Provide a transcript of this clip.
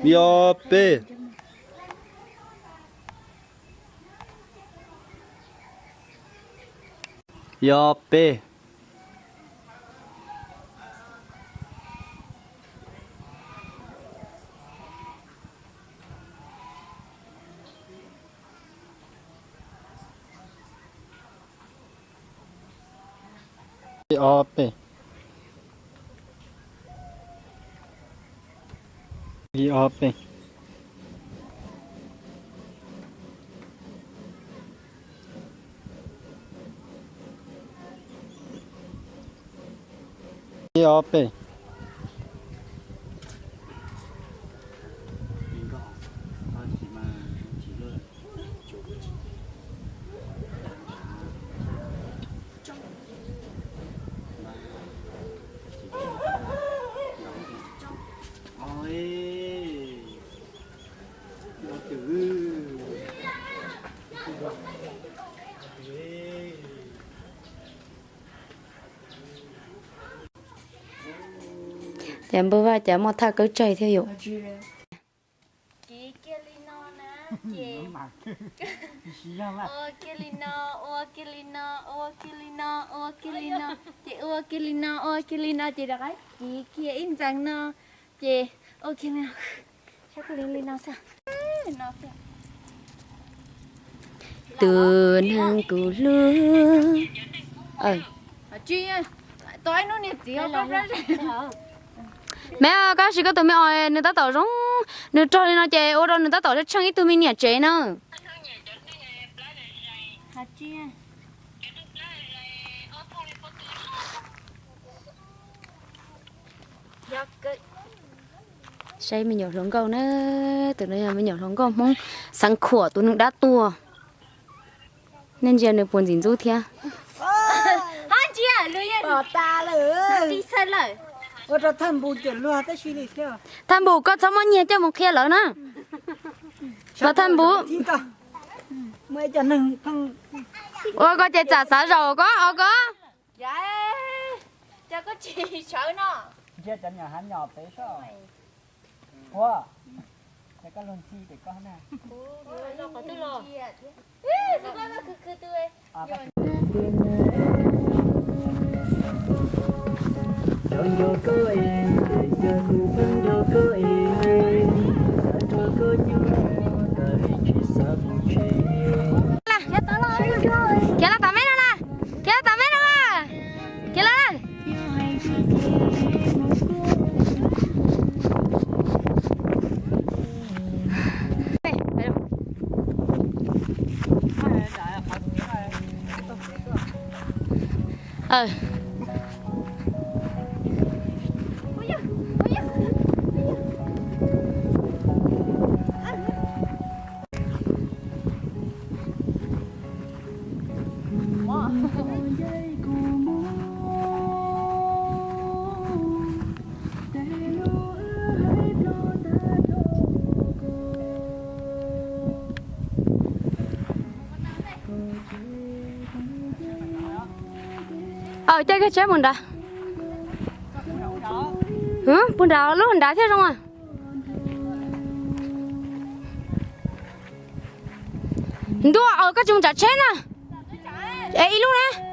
Ib ob peb. Ib ob peb. Ib ob peb. Ib ob peb. Ib ob peb. Ces npawg Vaj cas muaj thaj kawb tsaig thiab yom. Kiv kiag li no na, ces ua kiag li no, ua kiag li no, ua kiag li no, ua kiag li no, ces ua kiag li no, ua kiag li no, ces rov qab kiv kiag ib ntxees no, ces ua kiag li no, sab kub li li no xwb. Tus neeg kuv hlub. Me, koj sim koj tus me os, nws tab tom zoo, nws rog li no ces ua rau nws tab tom tsheej ib tug me niam tsev na. Saib me nyuam hluas nkauj na, tus no yog me nyuam hluas nkauj Hmoob Xeev Khuam tus neeg dab tuag. Nej ntsia nws puas ntxim ntxub thiab. Thaj Npus, koj txhob muab nyiag coj mus qhia lawv na. Los Thaj Npus. Ua koj ces tsam xav zaum koj os koj. Khiav los tom me no na, khiav los tom me no na, khiav los. Aw, caij kiag tsheb mus nrad. Puag nrad, lub nrad thiaj zoo. Ntuj, aw, koj tsis mus tsav tsheb na. Es ib lub na.